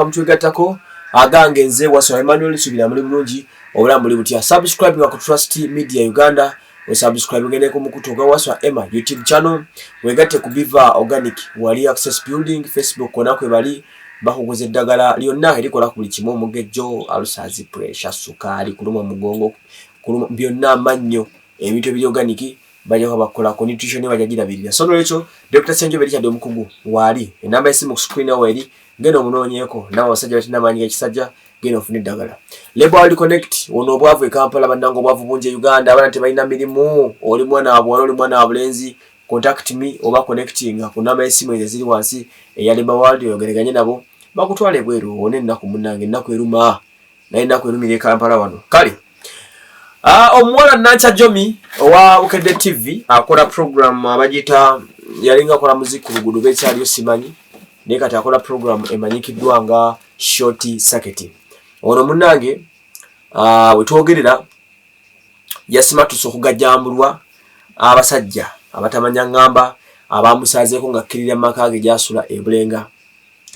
Mutwegattako agange nze Waswa Emmanuel. Nsubira muli bulungi, obulamu buli butya? Subscribe nga ku Trust Media Uganda, osubscribe, ngende ku mukutu ogwa Waswa Emma YouTube channel, wegatte ku Biva Organic wali Access Building, Facebook kona kwe bali bakuguza eddagala lyonna erikola ku buli kimu: omugejjo, ulcers, pressure, sukaali, kuluma mugongo, kuluma byonna, amannyo, ebintu ebiri organic bajja kuba bakolako nutrition, bajja girabirira. So nolwekyo Dr Senjobe Richard omukugu waali, enamba y'essimu ku screen awo eri, genda omunoonyeeko. Nawe abasajja batina amaanyi g'ekisajja, genda ofune eddagala. Labor World Connect ono, obwavu e Kampala bannanga, obwavu bungi e Uganda, abaana tebalina mirimu. Oli mwana wa buwala, oli mwana wa bulenzi, contact me oba connecting ku namba y'essimu ezo eziri wansi eya Labor World, oyogereganye nabo bakutwala ebweru owone ennaku. Munnange, ennaku eruma, naye ennaku erumira e Kampala wano. Kale omuwala Nankya Jomi owa Bukedde TV akola program abagiyita, yalinga akola muziki ku luguudo bekyaliyo simanyi, naye kati akola program emanyikiddwa nga Short Circuit. Ono munnange wetwogerera yasimatuse okugajambulwa abasajja abatamanya ŋŋamba abamusazeeko ng'akkirira mu maka ge gy'asula e Bulenga.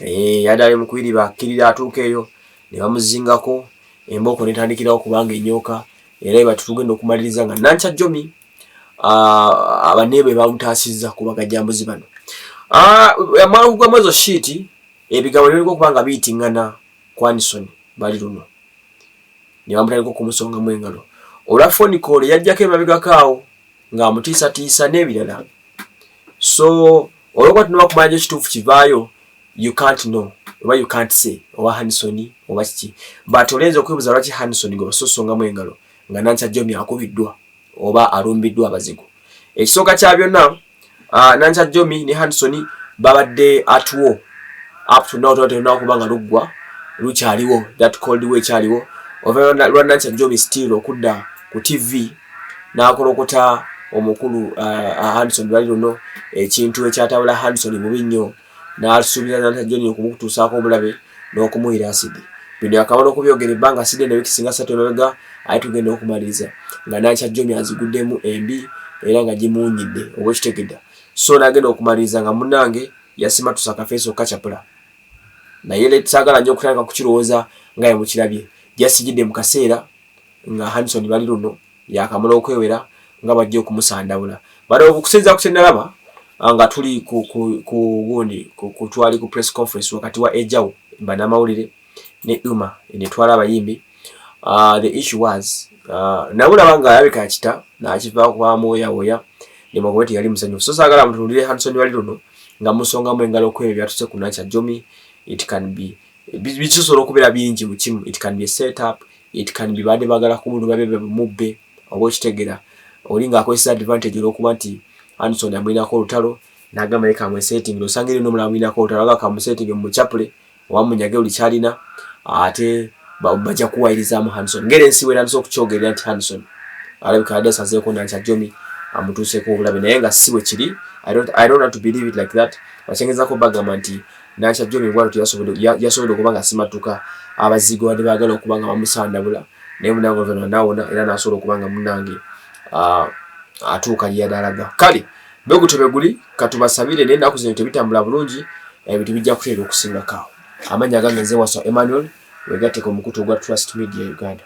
Yadde ali mu kuyiriba akkirira atuuka eyo ne bamuzingako embooko netandikirawo kubanga enyooka, era bati tugenda okumaliriza nga Nankya Jomi abaneebe bamutaasizza ku bagajambuzi bano. Amala okugwamu ezo shiiti, ebigambo nebiriko okuba nga biyitiŋŋana ku Anison bali luno ne bamutandika okumusongamu engalo olwa phone call yajjako emabegako awo ng'amutiisatiisa n'ebirala. So olwokuba tunaba kumanya ekituufu kivaayo, you can't know oba you can't say oba Hanson oba kiki, but olenza okwebuuza lwaki Hanson gwe basosongamu engalo nga Nankya Jomi akubiddwa oba alumbiddwa abazigu. Ekisooka kya byonna, Nankya Jomi ne Hanson babadde at war up to now, tulina okuba nga luggwa lukyaliwo, that cold war ekyaliwo ova lwa Nankya Jomi still okudda ku TV n'akolokota omukulu Hanson lwali luno, ekintu ekyatabula Hanson bubi nnyo, n'asuubiza Nankya Jomi okumutuusaako obulabe n'okumuwira asidi. Bino yakamala okubyogera ebbanga asidi eno wiiki singa 3 emabega, ate tugenda okumaliriza nga Nankya Jomi aziguddemu embi era nga gimuwunyidde oba ekitegedda. So n'agenda okumaliriza nga munnange yasimatusa akafeesi okukacapula, naye saagala nnyo okutandika kukirowooza nga ye mukirabye jasigidde mu kaseera nga Hanson bali luno yakamala okwewera nga bajja okumusandabula. But okusinziira ku kyenalaba nga tuli ku gundi twali ku press conference wakati wa Ejawo bannamawulire ne Uma netwala abayimbi, the issue was namulaba nga alabika akita nakivaako bamuwoyawoya nemugobe teyali musanyufu. So saagala mutunulire Hanson wali luno nga musongamu engalo okwebyo byatuse ku Nankya Jomi. It can be, bikisobola okubeera bingi mu kimu. It can be a setup, it can be badde baagala ku babe bamubbe oba okitegera oli ng'akozesa advantage olw'okuba nti Hanson amwinako olutalo n'agamba ye kamwesetting, osanga eri n'omulala amwinako olutalo aga kamusetting mumucapule oba munyage buli kyalina, ate bajja kuwayirizaamu Hanson ngeri ensi bwetandise okukyogerera nti Hanson alabika adde asazeeko Nankya Jomi amutuuseeko obulabe, naye nga si bwe kiri. I don't want to believe it like that. Bakyengezako bagamba nti Nankya Jomi bwatyo yasobodde okuba nga simatuka abazigu badde baagala okuba nga bamusandabula, naye munange oluvannyuma naawona era n'asobola okuba nga munange atuuka gye yadde alaga. Kale bwe gutyo bwe guli, katubasabire, naye ennaku zino tebitambula bulungi, ebintu bijja kuteera okusingako awo. Amannya agange nze Waswa Emmanuel, wegatteko omukutu ogwa Trust Media Uganda.